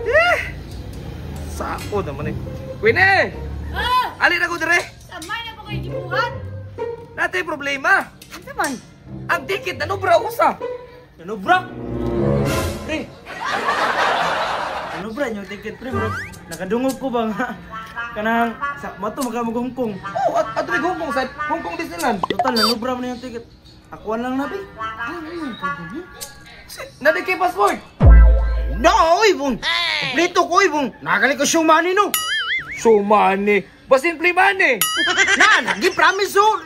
Eh! Sako naman eh. Queenie! Ah! Alin ako dire? Samay na po kayo gibuhat. Natay problema. Unsa man? Ang ticket nanubra usa. Nanubra? Pre. Nanubra yung ticket pre, bro. Nakadungog ko ba nga? Kanang sa mato maka mag Hong Kong. Oh, at may Hong Kong side, Hong Kong Disneyland. Total nanubra man yung ticket. Akuan lang na bi. Nadi kay passport. No, oy bong. Kompleto ko oy bong. Nagali ko show money no. Show money. Basin play money. Na, nagi promise oh.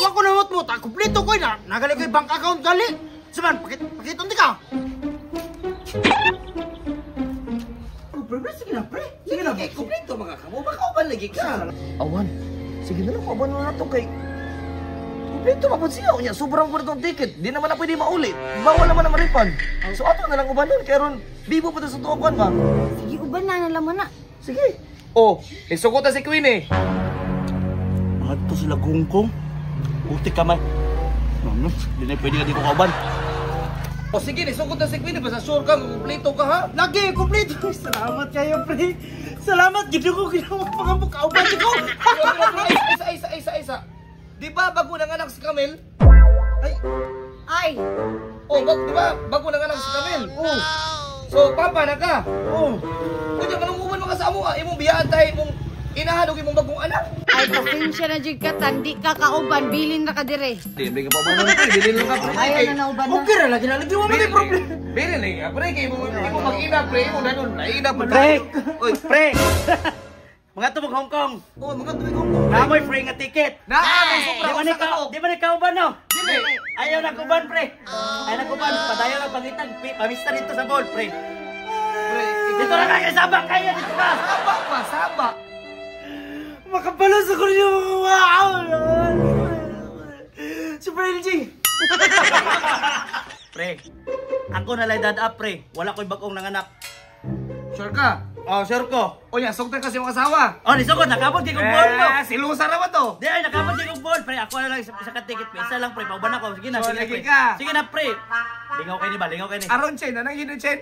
Wa ko na mo ta kompleto ko na. Nagali ko bank account gali. Saman, pakiton di ka. Oh, pre, sige na pre. Sige na. Kay kompleto mga kamo, baka uban lagi ka. Awan. Sige na lang, uban na nato kay kompleto pa pud siya unya sobrang kwartong ticket. Di naman na pwede maulit. Bawal naman na ma-refund. So ato na lang ubanon kay ron bibo pa ta sa tuokan ba. Sige, uban na na lang mo na. Sige. Oh, isugot na si Queen eh. Mga to sila Hong Kong. Puti kamay. Ano? Di na pwede ka di ko kauban. O sige, isugot na si Queen eh. Basta sure ka, kumpleto ka ha. Lagi, kumpleto. Salamat kayo, pre. Salamat. Gito ko, ginawa pa nga mo kauban ko. Isa, isa, isa, isa. Di ba bago nanganak si Camille? Ay. Ay. Oh, di ba bago nanganak si Camille? Oh. So, papa na ka. Oh. Kunya manunguban mo ka sa amo, ah. Imong biyaan tayo, imong inahan og imong bagong anak. Ay, pasensya na jud ka, tandi ka kauban, bilin na ka dire. Di, ka pa ba pre? Bilin lang ka pre. Ayaw na nauban na. Okay ra lagi na lagi wa man problema. Bilin lang ka pre kay imong mag-ina pre, imong danon naina pa. Pre. Oy, pre. Mga tubog Hong Kong. Oh, mga tubog Hong Kong. Namoy free nga ticket. Naamoy sobra usa ka. Di man ikaw kauban no? Dili. Ayaw na kuban pre. Ayaw na kuban, padayon lang pangitag, pamista dito sa ball pre. Pre, dito na kayo sabak kayo dito ba? Sabak pa, sabak. Makabalos ako niyo mga wow. Super LG. Pre, ako na lang dad up pre. Wala ko'y bagong nanganak. Sure ka? Oh, sure ko. O yan, sugtan kasi mga asawa. Oh, nisugod, nakabot kay kong ball no. Eh, silusa naman to. Di ay, nakabot kay kong ball. Pre, ako na lang isa ka ticket. Pre. Isa lang pre, pauban ako. Sige na, so, sige na, pre. Ka. Sige na, pre. Lingaw kayo ni ba? Lingaw kayo ni. Aron, Chen. Anong hino, Chen?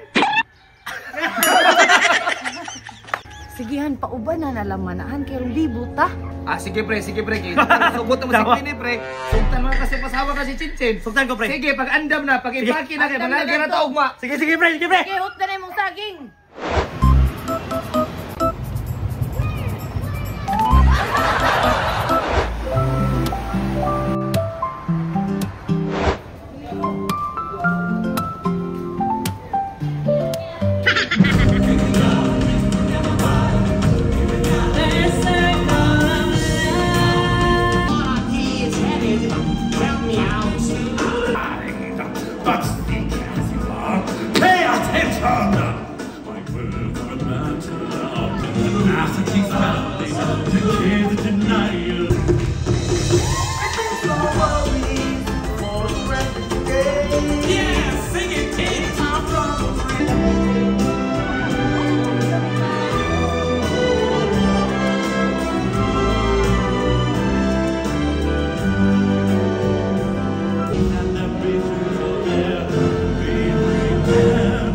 Sigihan, pauban na nalamanahan kay rong bibo ta. Ah, sige pre, sige pre. Sugot mo si Queenie pre. Sugtan mo kasi pasawa kasi Chin Chin. Sugtan ko pre. Sige, pag andam na, pag ipaki na kay manalga na to ugma. Sige, sige pre, sige pre. Sige, hot na na imong saging. Pay attention! My words are a matter of tenacity, to denial. Yeah, sing it, kid! And the visions are there to be prepared.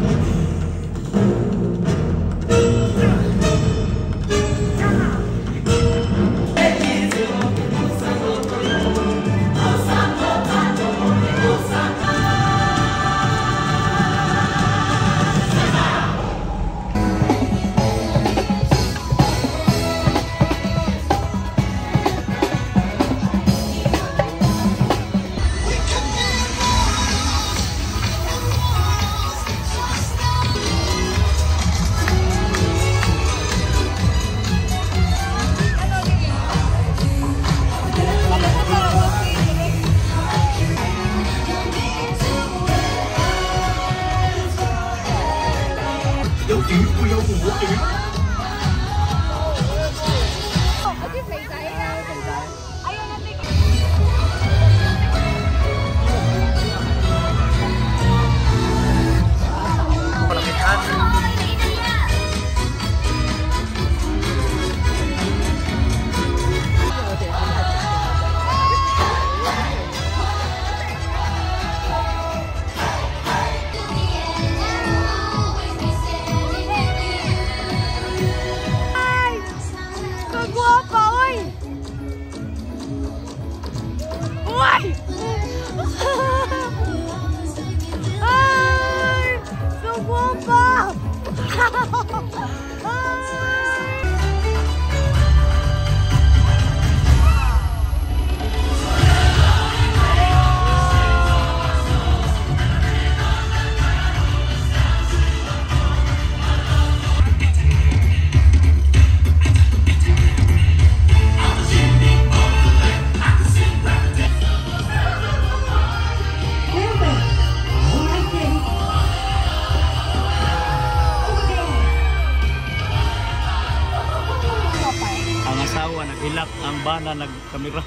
Guwapa! Ang asawa naghilak, ang bana nagkamera.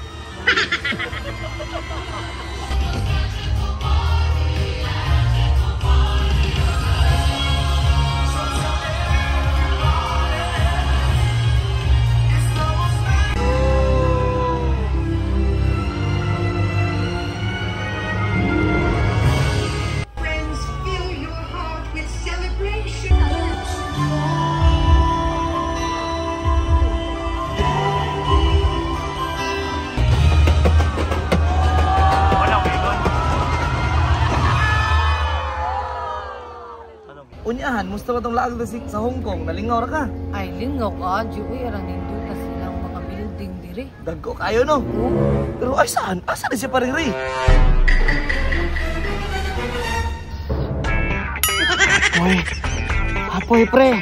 Friends, fill your heart with celebration. Unyahan, musta ba tong laag sa Hong Kong? Nalingaw ra ka. Ay, lingaw ka. Di, uy, arang ninduta silang mga building diri. Dagko kayo no. Pero ay saan? Asa na siya paring Ray? Hoy, apoy pre.